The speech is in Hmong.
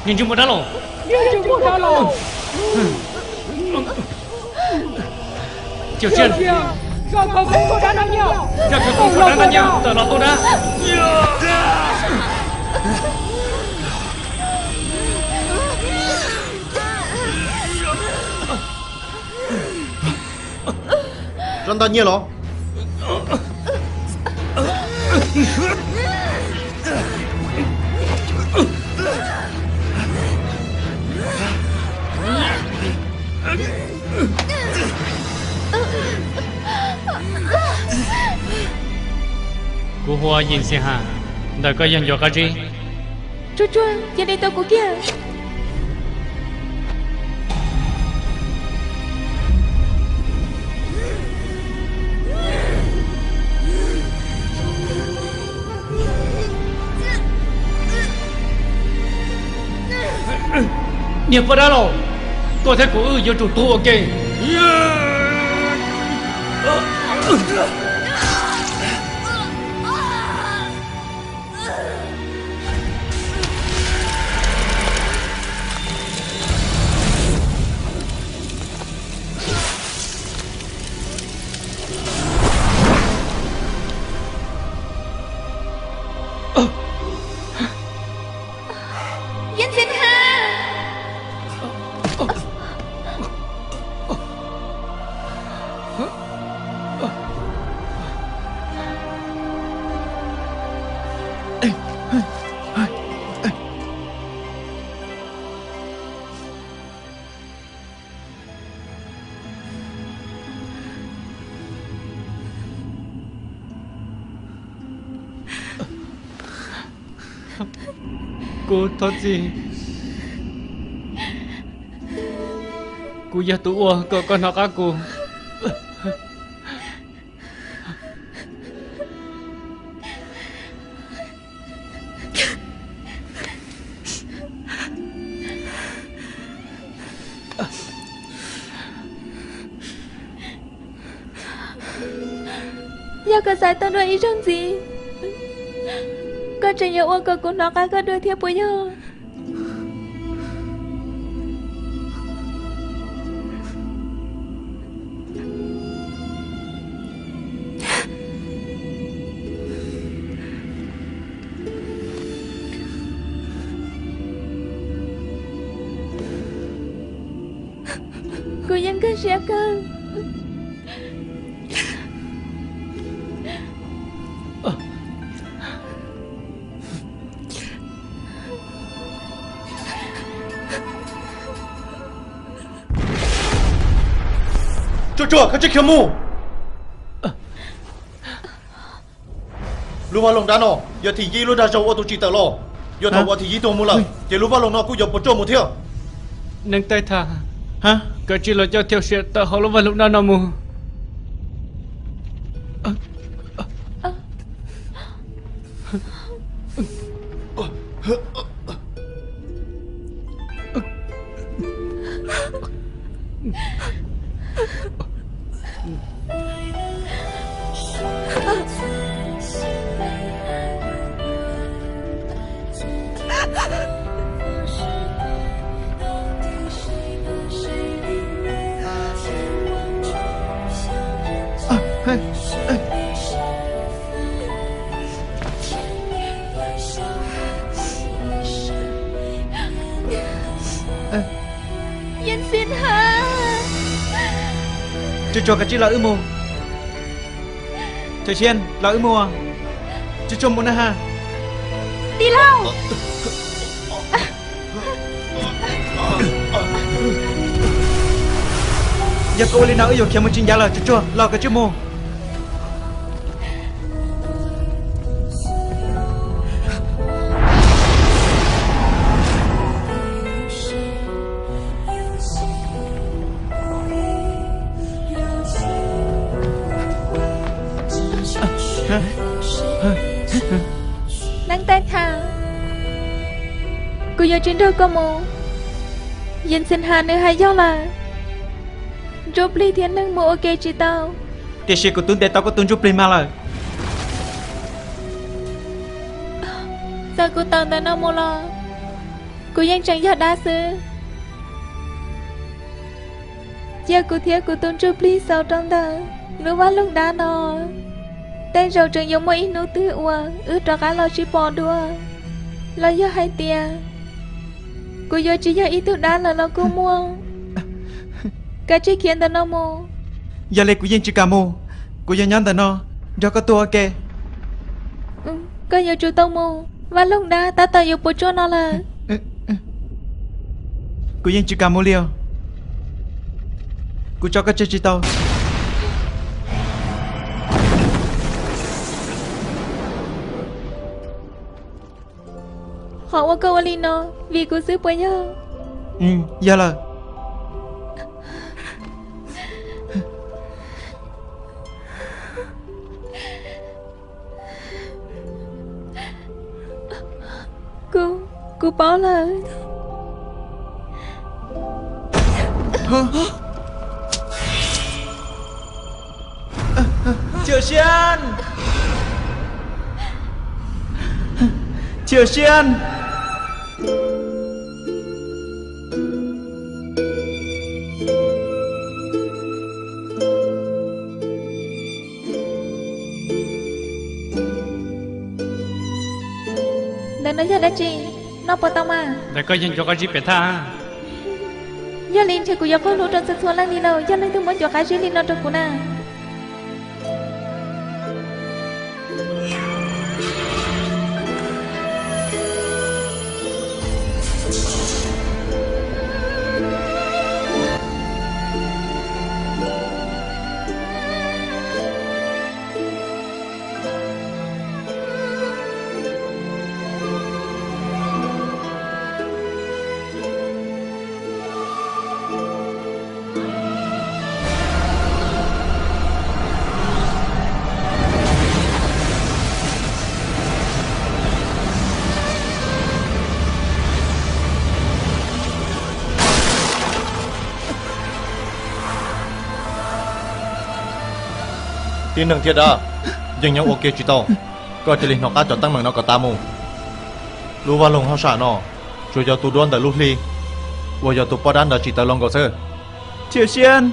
Tsis muaj dab los. Tsis muaj dab los. Cawm siab, cawm siab, kom kuv tus dab no nyiaj, kom kuv tus dab no nyiaj tawm los tua dab. Rab ntaj nyiaj los? Kuv hu ua Yim Xis Has, ntawm koj yog ncuav qab zib. Tsuag tsuag, cia li tua kuv kiag. Niag poj dab laus, koj thiab kuv wb yuav tsum tuag ua ke. Yim Xis Has. Kuv thov txim. Kuv yog tus ua kom koj hnov qab kuv. Yog koj xaiv tau dua ib zaug ntxiv, koj tseem yuav ua kom kuv hnov qab koj dua thiab puas yog? Kuv yeej nkag siab kawg. Tsuag tsuag, koj tsis khiav mus. Lub vaj loog dab no yog Thim Yib lub dag zog ua tus tsim tawm los. Yog thaum uas Thim Yib tuag mus lawm ces lub vaj loog no kuj yuav puas tsuaj mus thiab. Neej Taij Thas, koj tsis los coj Thiaus Siam tawm hauv lub vaj loog dab no mus. Yim Xis Has. Tsuag tsuag, koj tsis los wb mus. Thim Siab, los wb mus. Tsuag tsuag, mus na has. Tij laug. Yog koj ua li no wb yuav khiav mus tsis ncav lawm. Tsuag tsuag, los koj tsis mus. Neej Taij Thas, kuv yuav tsis nrog koj mus. Yim Xis Has nws hais yog lawm. Ntsuj plig thiab neeg mus ua ke tsis tau. Tiam sis kuv twb ntes tau koj tus ntsuj plig mag lawm. Txawm kuv tawm ntawm no mus los, Kuv yeej tseem yog dab xwb. Cia kuv thiab kuv tus ntsuj plig xaus rau ntawm lub vaj loog dab no. Tej zaum tseem yuav muaj ib hnub twg uas wb rov qab los sib pom dua, los yog hais tias kuv yuav tsis yog ib tug dab lawm los kuj muaj. Kav tsij khiav ntawm no mus. Yog li kuv yeej tsis kam mus, kuv yuav nyob ntawm no nrog koj tuaj ua ke. Koj yuav tsum tau mus, vaj loog dab tab tom yuav puas tsuaj no lawm. Kuv yeej tsis kam mus li os. Kuv tso koj tseg tsis tau. Qhov uas koj ua li no vim kuv xwb puas yog? Yog lawm. Kuv, kuv paub lawm. Chao Siab! Chao Siab! Ntawm no yog dab tsi? Noj puas tau mas? Ntawm koj yog ncuav qab zib pem thaj. Yog li ntshe kuv yuav qaug hlub rau txhua txhua leej li lauj, yog leej twg muab ncuav qab zib li no rau kuv na. Tib neeg thiab dab, yeej nyob ua ke tsis tau. Koj cia li hnov qab cov teeb meem no kom tas mus. Lub vaj loog hauj sam no, tsuas yog tus duab ntawm lub hli uas yog tus poj dab ntawd tsim tawv los nkaus xwb. Chao Siab,